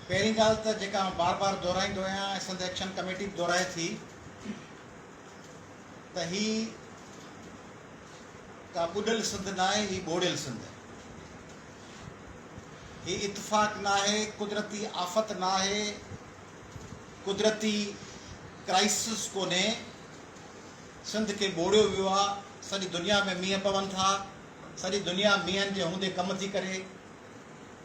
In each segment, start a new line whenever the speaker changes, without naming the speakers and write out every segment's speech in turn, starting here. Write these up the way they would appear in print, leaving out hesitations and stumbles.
پهرين ڳالهه ته جيڪا آئون بار بار دهرائيندو آهيان ۽ سنڌ ايڪشن ڪميٽي به دهرائي ٿي ته هي ڪا ٻڏل سنڌ ناهي، هي ٻوڙيل سنڌ آهي. هي اتفاق ناهي، قدرتي آفت ناهي، قدرتي ڪرائسس ڪونهي، سنڌ کي ٻوڙيو ويو آهي، سڄي دنيا ۾ مينهن پون ٿا، سڄي دنيا مينهن جي هوندي ڪم ٿي ڪري،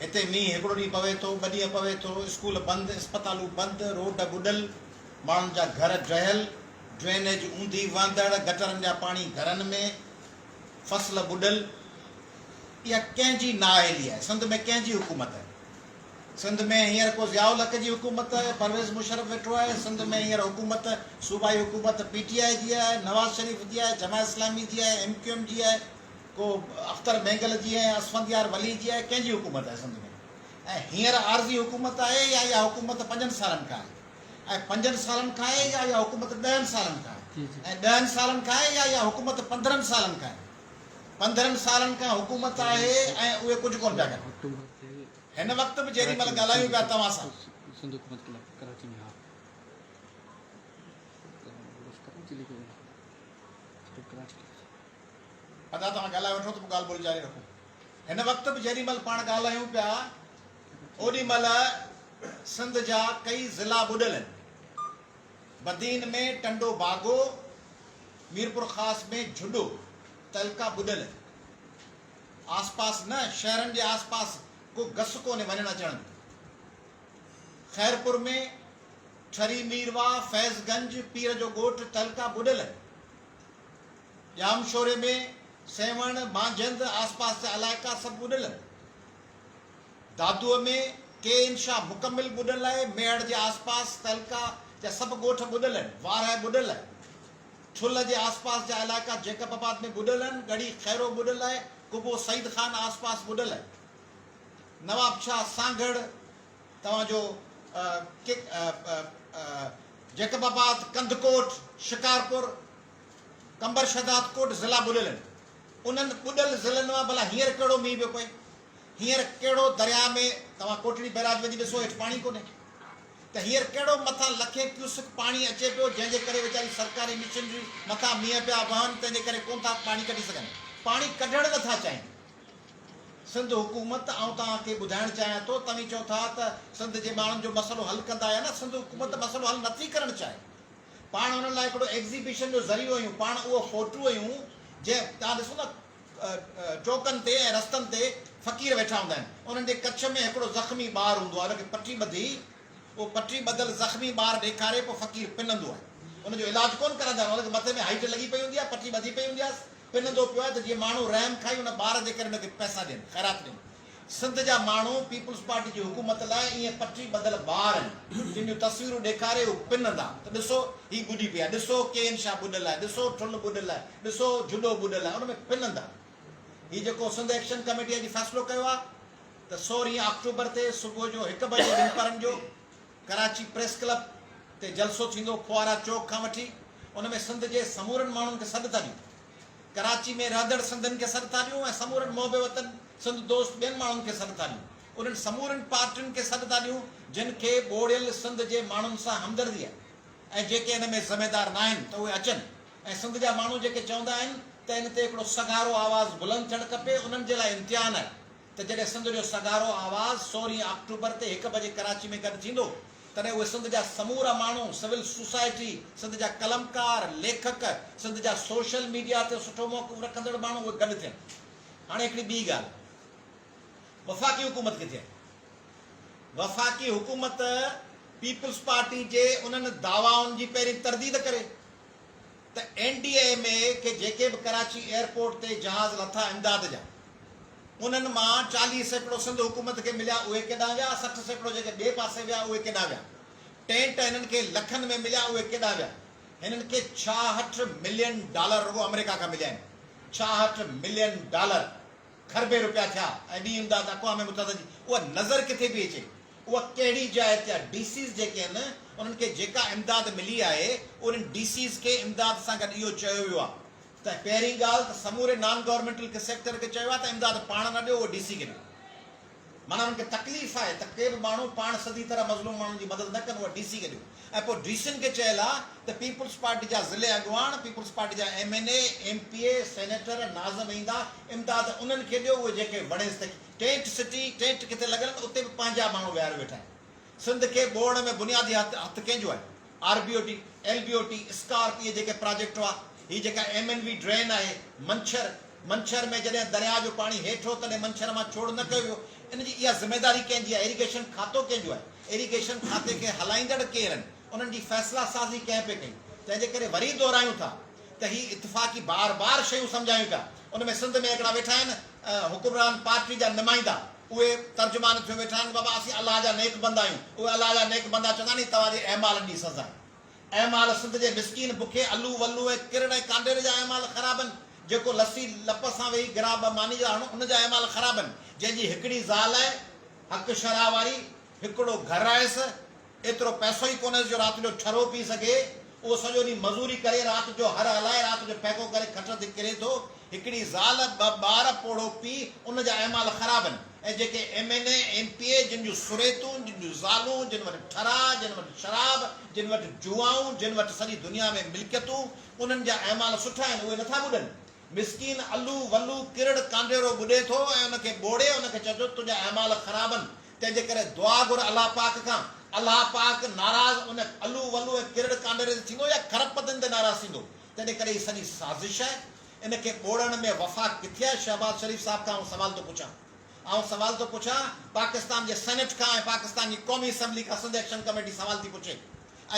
هتي مينهن هڪڙو ڏينهن پوي ٿو، ٻه ڏينهن پوي ٿو، اسڪول بند، اسپتالون بند، روڊ ٻڏل، ماڻهن جا گهر ڊهيل، ڊرينيج اونڌي وهندڙ، گٽرن جا پاڻي گهرن ۾، فصل ٻڏل، اها ڪنهن جي نااهلي آهي؟ سنڌ ۾ ڪنهن جي حڪومت آهي؟ سنڌ ۾ هينئر ڪو ضياء الحق جي حڪومت آهي، پرويز مشرف ويٺو آهي، سنڌ ۾ هينئر حڪومت صوبائي حڪومت پي ٽي آء جي آهي، نواز شريف جي آهي، جماعت اسلامي جي آهي، ايم ڪيو ايم جي آهي، ڪو اختر مينگل جي آهي، اسفنديار ولي جي آهي، ڪنهن جي حڪومت آهي سنڌ ۾؟ ۽ هينئر عارضي حڪومت آهي يا اها حڪومت پنجن سالن کان آهي؟ ۽ پنجن سالن کان آهي يا اها حڪومت ڏهن سالن کان آهي؟ ۽ ڏهن سالن کان آهي يا اها حڪومت 15 سالن کان آهي؟ 15 سالن کان حڪومت آهي ۽ اهي ڪجهه ڪونه پيا ڪن. هن وقت به جيڏي مهل ڳالهايون پيا توهان سان. ادا توهان ڳالهائي وٺو ته پوء ڳالهه ٻولهه جاري رکون. هن وقت به جيڏي مهل پاڻ ڳالهايون پيا اوڏي مهل سنڌ جا ڪئي ضلعا ٻڏل آهن. بدين ۾ ٽنڊو باگو، ميرپورخاص ۾ جهڏو تعلقا ٻڏل آهن. آس پاس نه شهرن جي آس پاس ڪو گس ڪونهي وڃڻ اچڻ جو. خيرپور ۾ ٺري ميرواهه، فيض گنج، پير جو ڳوٺ تعلقا ٻڏل آهن. ڄامشوري ۾ سيوهڻ، مانجهند آس پاس جا علائقا سڀ ٻڏل آهن. دادوء ۾ ڪي انشا مڪمل ٻڏل آهي، ميهڙ جي آس پاس تعلقا جا سڀ ڳوٺ ٻڏل آهن، وارهه ٻڏل آهي، ٺل جي آس پاس جا علائقا جيڪب آباد ۾ ٻڏل آهن، ڳڙهي خيرو ٻڏل آهي، قبو سعيد خان آس پاس ٻڏل آهي، نوابشاهه، سانگهڙ، توهان جو جيڪب آباد، ڪنڌڪوٽ، شڪارپور، قمبر شهدادڪوٽ ضلعا ٻڏل آهن. انهن ٻڏل ضلعن مان ڀلا هينئر ڪهڙو مينهن پيو پئي؟ هينئر ڪهڙو درياء ۾ توهان ڪوٽڙي بئراج وڃي ڏسو هيٺ پاڻي ڪونهي ته هينئر ڪهڙو مٿان لکين ڪيوسڪ پاڻي اچي پيو جنهن جي ڪري ويچاري سرڪاري مشنري مٿان مينهن پيا وهن تنهن جي ڪري ڪونه ٿا پاڻي ڪڍي سگهن پاڻي ڪڍڻ نه ٿا چاهين. سنڌ حڪومت آئون توهان کي ٻڌائڻ چاهيان ٿو توهين چئو ٿا ته سنڌ جي ماڻهن جو مسئلو حل ڪندا يا نه سنڌ حڪومت مسئلو حل نٿي ڪرڻ چاهي پاڻ انهن لاء هڪڙو ايگزيبيشن جو ذريعو آهيون پاڻ اهو فوٽو آهيون جنهن توهان ڏسو نه چوڪن تي ۽ رستن تي فقير ويٺا هوندا آهن، انهن جي ڪڇ ۾ هڪڙو زخمي ٻار هوندو آهي، ان کي پٽي ٻڌي، اهو پٽي ٻڌل زخمي ٻار ڏيکاري پوء فقير پنندو آهي. ان جو علاج ڪونه ڪرائيندا آهن، ان کي مٿي ۾ هائيٽ لڳي پئي هوندي آهي، پٽي ٻڌي پئي هوندي آهيس، پنندو پيو آهي ته جيئن ماڻهو رحم کائي ان ٻار جي ڪري ان کي پئسا ڏين، خيرات ڏين. سنڌ جا ماڻهو پيپلز پارٽي جي حڪومت لاء ائين پٽي ٻڌل ٻار آهن، جن جون تصويرون ڏيکاري هو پنندا ته ڏسو هي ٻڏي پئي آهي، ڏسو ڪين شاهه ٻڏل آهي، ڏسو ٺل ٻڏل آهي، ڏسو جهڏو ٻڏل آهي، ان ۾ پنندا. هي جيڪو سنڌ ايڪشن ڪميٽي اڄ فيصلو ڪيو آهي ته سورهين آڪٽوبر تي صبح جو هڪ بجي ٻنپهرن جو ڪراچي پريس ڪلب تي جلسو ٿيندو ڦوهارا چوڪ کان وٺي ان ۾ سنڌ جي سمورن ماڻهن کي سڏ ٿا ڏيون. ڪراچي ۾ رهندڙ سنڌين کي سڏ ٿا ڏيون ۽ سمورن محب وطن سنڌ دوست ٻين ماڻهن کي سڏ ٿا ڏيون. انهن سمورين پارٽين کي سڏ ٿا ڏيون جن کي ٻوڙيل سنڌ جي ماڻهن سان همدردي آهي ۽ جيڪي ان ۾ ذميدار ناهن ته اهي اچن ۽ سنڌ جا ماڻهو جيڪي چوندا آهن ته ان تي هڪڙو سگهارو آواز بلند ٿيڻ کپي انهن جي لاء امتحان آهي ته جڏهن سنڌ جو سگهارو آواز سورهين آڪٽوبر تي هڪ بجي ڪراچي ۾ گڏ ٿيندو تڏهن اهي سنڌ جا سمورا ماڻهو، سول سوسائٽي، سنڌ جا قلمڪار، ليکڪ، سنڌ جا سوشل ميڊيا تي سٺو موقف رکندڙ ماڻهو اهي گڏ ٿين. هاڻي هڪڙي ٻي ڳالهه، وفاقي حڪومت ڪٿي آهي؟ وفاقي حڪومت پيپلز پارٽي جي انهن دعوائن جي پهرين ترديد ڪري ته اين ڊي ايم اي کي جيڪي به ڪراچي ايئرپورٽ تي جهاز لٿا امداد جا انهن مان 40% سنڌ حڪومت کي مليا اهي ڪيڏانهن ويا، 60% جيڪي ٻئي پاسي ويا اهي ڪيڏانهن ويا، ٽينٽ هنن کي لکن ۾ مليا اهي ڪيڏانهن ويا، هنن کي 66 ملين ڊالر رڳو آمريڪا کان مليا آهن، 66 ملين ڊالر کربين روپيا ٿيا ۽ ٻي امداد اقوام متحده جي اها نظر ڪٿي پئي اچي، اها ڪهڙي جاء تي آهي، ڊي سيز جيڪي آهن انهن کي جيڪا امداد ملي آهي انهن ڊي سيز کي امداد سان گڏ اهو چيو ويو آهي ته پهرين ڳالهه ته سموري نان گورنمينٽل کي سيڪٽر کي چيو آهي ته امداد پاڻ نه ڏيو اهو ڊي سي کي ڏيو. معنيٰ انهن کي تڪليف آهي ته ڪي به ماڻهو پاڻ سڌي طرح مظلوم ماڻهن جي مدد نه ڪن اها ڊي سي کي ڏيو ۽ پوء ڊي سين کي چيل آ ته پيپلز پارٽي جا ضلعي اڳواڻ، پيپلز پارٽي جا M N A, M P A, senator, ناظم ايندا امداد انهن کي ڏيو اهي جنهن کي وڻيس ته ٽينٽ سٽي، ٽينٽ ڪٿي لڳل آهن اتي به پنهنجا ماڻهو ويهاريو ويٺا آهن. سنڌ کي ٻوڙڻ ۾ بنيادي هٿ هٿ ڪنهن جو آهي؟ R B O T, L B O T, SCARP اهي جيڪي پراجيڪٽ هئا، هي جيڪا ايم اين وي ڊرين آهي، منڇر، منڇر ۾ جڏهن درياء جو پاڻي هيٺ هو تڏهن منڇر مان ڇوڙ نه ڪيو ويو، ان جي اها ذميداري ڪنهن جي آهي؟ ايريگيشن کاتو ڪنهن جو آهي؟ ايريگيشن کاتي کي هلائيندڙ ڪير آهن؟ انهن جي فيصلا سازي ڪنهن پئي ڪئي؟ تنهن جي ڪري وري دهرايون ٿا ته هي اتفاقي بار بار شيون سمجهايون پيا، ان ۾ سنڌ ۾ هڪڙا ويٺا آهن حڪمران پارٽي جا نمائندا، اهي ترجمان ٿيو ويٺا آهن بابا اسين الله جا نيڪ بندا آهيون، اهي الله جا نيڪ بندا چوندا آهن هي توهان جي اعمالن جي سزا آهي. اعمال سنڌ جي مسڪين بکي الو ولو ۽ ڪرڙ ۽ ڪانڊيري جا اعمال خراب آهن، جيڪو لسي لپ سان ويهي گراب ماني جا هڻ ان جا اعمال خراب آهن، جنهن جي هڪڙي زال آهي حق شرع واري، هڪڙو گهر آهيس، ايترو پئسو ئي ڪونهيس جو رات جو ٺرو پي سگهي، اهو سڄو ڏينهن مزوري ڪري رات جو هر هلائي رات جو ڦهڪو ڪري کٽ تي ڪري ٿو، هڪڙي زال، ٻه ٻار، پوڙهو پيء، ان جا اعمال خراب آهن ۽ جيڪي M N A, M P A, جن جون سريتون، جن جون زالون، جن وٽ ٺرا، جن وٽ شراب، جن وٽ جوئائون، جن وٽ سڄي دنيا ۾ ملڪيتون، انهن جا اعمال سٺا آهن، اهي نٿا ٻڏن. مسڪين الو ولو ڪرڙ ڪانڊيرو ٻڏي ٿو ۽ ان کي ٻوڙي ان کي چئجو تنهنجا اعمال خراب آهن، تنهن جي ڪري دعا گهر الله پاڪ کان، الله پاڪ ناراض ان الو ولو ۽ ڪرڙ ڪانڊيري تي ٿيندو يا کرپتين تي ناراض ٿيندو؟ تنهن جي ڪري هي سڄي سازش آهي، ان کي ٻوڙڻ ۾ وفاق ڪٿي آهي؟ شهباز شريف صاحب کان آئون سوال ٿو پڇان، آئون سوال ٿو پڇان پاڪستان جي سينيٽ کان ۽ پاڪستان جي قومي اسيمبلي کان سنڌ ايڪشن ڪميٽي سوال ٿي پڇي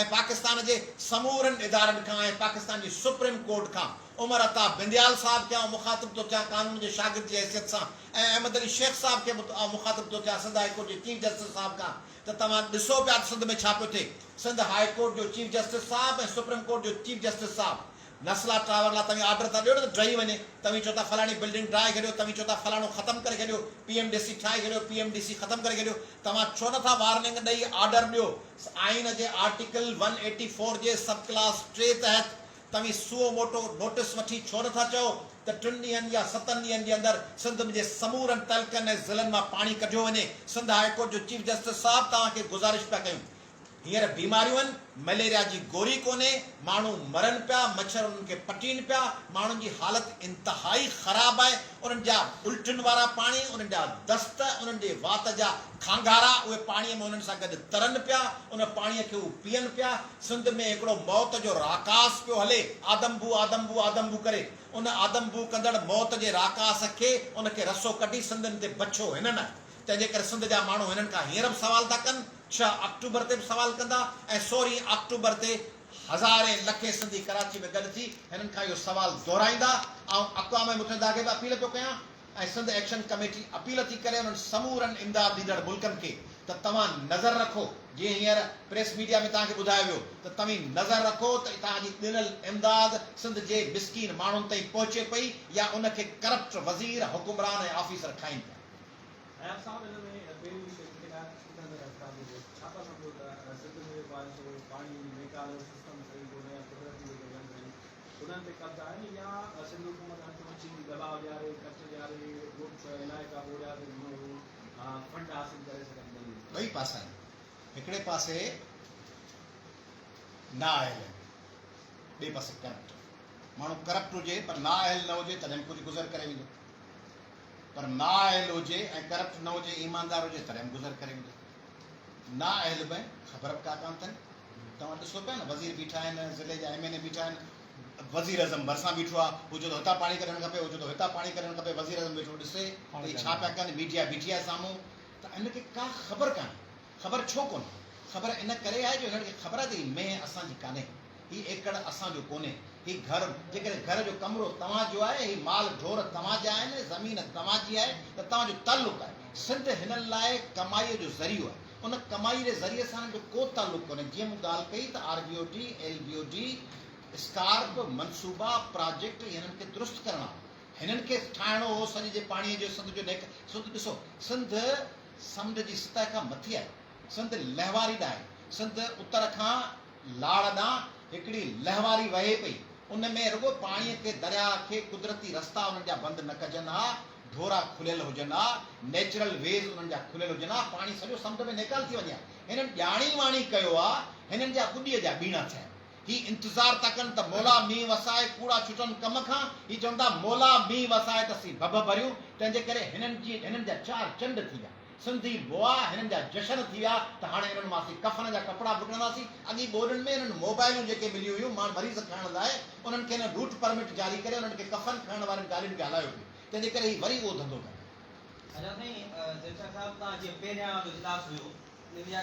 ۽ پاڪستان جي سمورن ادارن کان ۽ پاڪستان جي سپريم ڪورٽ کان عمر عطا بنديال صاحب کي آئون مخاطب ٿو ٿيان قانون جي شاگرد جي حيثيت سان ۽ احمد علي شيخ صاحب کي به آئون مخاطب ٿو ٿيان سنڌ هائي ڪورٽ جي چيف جسٽس صاحب کان ته توهان ڏسو پيا ته سنڌ ۾ ڇا پيو ٿئي سنڌ هائي ڪورٽ جو چيف جسٽس صاحب ۽ سپريم ڪورٽ جو چيف جسٽس صاحب نسلا ٽاور لا توهين آرڊر ٿا ڏيو نه ته ڊهي وڃي، توهين چئو ٿا فلاڻي بلڊنگ ڊاهي ڇڏيو، توهين چئو ٿا فلاڻو ختم ڪري ڇڏيو، پي ايم ڊي سي ٺاهي ڇڏيو، پي ايم ڊي سي ختم ڪري ڇڏيو، توهان ڇو نه ٿا وارننگ ڏئي آرڊر ڏيو، آئين جي آرٽيڪل ون ايٽي فور جي سب ڪلاس ٽي تحت توهين سوئو موٽو نوٽس وٺي ڇو نه ٿا چئو ته ٽن ڏينهن يا ستن ڏينهن جي اندر سنڌ جي سمورن تعلقن ۽ ضلعن مان پاڻي ڪڍيو وڃي، سنڌ هاء ڪورٽ جو چيف جسٽس صاحب توهان کي گذارش پيا ڪيون. هينئر بيماريون آهن، مليريا جي گوري ڪونهي، ماڻهو مرن پيا، مڇر انهن کي پٽين پيا، ماڻهن جي حالت انتهائي خراب آهي، انهن جا الٽين وارا پاڻي، انهن جا دست، انهن جي وات جا کانگهارا اهي پاڻيء ۾ انهن سان گڏ ترن پيا، ان پاڻيء کي هو پيئن پيا، سنڌ ۾ هڪڙو موت جو راڪاس پيو هلي، آدم بو آدم بو آدم بو ڪري، ان آدم بو ڪندڙ موت جي راڪاس کي ان کي رسو ڪڍي سنڌين تي بڇو هنن آهي، تنهن جي ڪري سنڌ جا ماڻهو هنن کان هينئر به سوال ٿا ڪن. ڇهه آڪٽوبر تي به سوال ڪندا ۽ سورهين آڪٽوبر تي هزارين لکين سنڌي ڪراچي ۾ گڏ ٿي هنن کان اهو سوال دهرائيندا. آئون اقوام متحده کي به اپيل پيو ڪيان ۽ سنڌ ايڪشن ڪميٽي اپيل ٿي ڪري انهن سمورن امداد ڏيندڙ ملڪن کي ته توهان نظر رکو جيئن هينئر پريس ميڊيا ۾ توهان کي ٻڌايو ويو ته توهين نظر رکو ته توهان جي ڏنل امداد سنڌ جي مسڪين ماڻهن تائين پهچي پئي يا ان کي ڪرپٽ وزير، حڪمران ۽ آفيسر کائين پيا.
اياز صاحب ان ۾ پهرين شيء جيڪڏهن ٻڌندڙ حضرات جو ڇا ٿا سمجهو ته سنڌ ۾ جيڪو آهي سو پاڻي جي نيڪال جو سسٽم صحيح ڪونهي يا قدرتي جيڪي ونڊ آهن انهن تي قبضا آهن يا سنڌ حڪومت هٿ وٺي دٻاء ڏياري ڪچ ڏياري ڳوٺ علائقا ٻوڙيا ته جيئن هو فنڊ حاصل ڪري سگهن ٻنين تان.
ٻئي پاسا آهن هڪڙي پاسي نااهل آهن ٻئي پاسي ڪرپٽ ماڻهو ڪرپٽ هجي پر نااهل نه هجي تڏهن به ڪجهه گذر ڪري ويندو. پر نااهل هجي ۽ ڪرپٽ نه هجي ايماندار هجي تڏهن به گذر ڪري ويندو. نااهل به خبر به ڪا ڪانه اٿن. توهان ڏسو پيا نه وزير بيٺا آهن، ضلعي جا ايم اين اي بيٺا آهن، وزيراعظم ڀرسان بيٺو آهي، هو چوي ٿو هتان پاڻي ڪڍڻ کپي، هو چوي ٿو هتان پاڻي ڪڍڻ کپي، وزيراعظم ويٺو ڏسي ته هي ڇا پيا ڪن، ميڊيا بيٺي آهي سامهون ته هن کي ڪا خبر ڪانهي. خبر ڇو ڪونهي؟ خبر ان ڪري آهي جو هنن کي خبر آهي ته هي مينهن اسان جي ڪانهي. هي ايڪڙ اسان جو ڪونهي، هي گهر، جيڪڏهن گهر جو ڪمرو توهان جو آهي، هي مال ڍور توهان جا آهن، زمين توهان جي آهي ته توهان جو تعلق آهي. سنڌ هنن لاء ڪمائيء جو ذريعو آهي. ان ڪمائيء جي ذريعي سان هنن جو ڪو تعلق ڪونهي. جيئن مون ڳالهه ڪئي ته R B O D, L B O D, SCARP, منصوبا، پراجيڪٽ اهي هنن کي درست ڪرڻا هئا. هنن کي ٺاهڻو هو سڄي جي پاڻيء جو سنڌ جو نيڪ سنڌ ڏسو سنڌ سمنڊ جي سطح کان مٿي آهي. سنڌ لهواري ڏانهن آهي. سنڌ اتر کان لاڙ ڏانهن هڪڙي لهواري وهي پئي، ان ۾ رڳو پاڻيء کي درياهه کي قدرتي رستا انهن جا بند نه ڪجن ها، ڍورا کليل هجن ها، نيچرل ويز انهن جا کليل هجن ها، پاڻي سڄو سمنڊ ۾ نيڪال ٿي وڃي ها. هنن ڄاڻي واڻي ڪيو آ، هنن جا ٻڏيء جا ٻيڻا ٿيا آهن. هي انتظار ٿا ڪن ته مولا مينهن وسائي ڪوڙا ڇٽن ڪم کان، هي چون ٿا مولا مينهن وسائي ته اسين ڀڀ ڀريون، تنهن جي ڪري هنن جي هنن جا چار چنڊ ٿي ويا. سنڌي مئا، هنن جا جشن ٿي ويا ته هاڻي انهن مان اسين ڪفن جا ڪپڙا به وڪڻنداسين. اڳي ٻوڏن ۾ انهن موبائلون جيڪي مليون هيون ماڻ مريض کڻڻ لاء انهن کي انهن روٽ پرمٽ جاري ڪري انهن کي ڪفن کڻڻ وارين گاڏين کي هلايو پئي. تنهن جي ڪري هي وري اهو ڌنڌو ڪندا.
اچا سائين زيب شاهه صاحب توهان جيئن پهريان اجلاس هيو ان ۾ اها.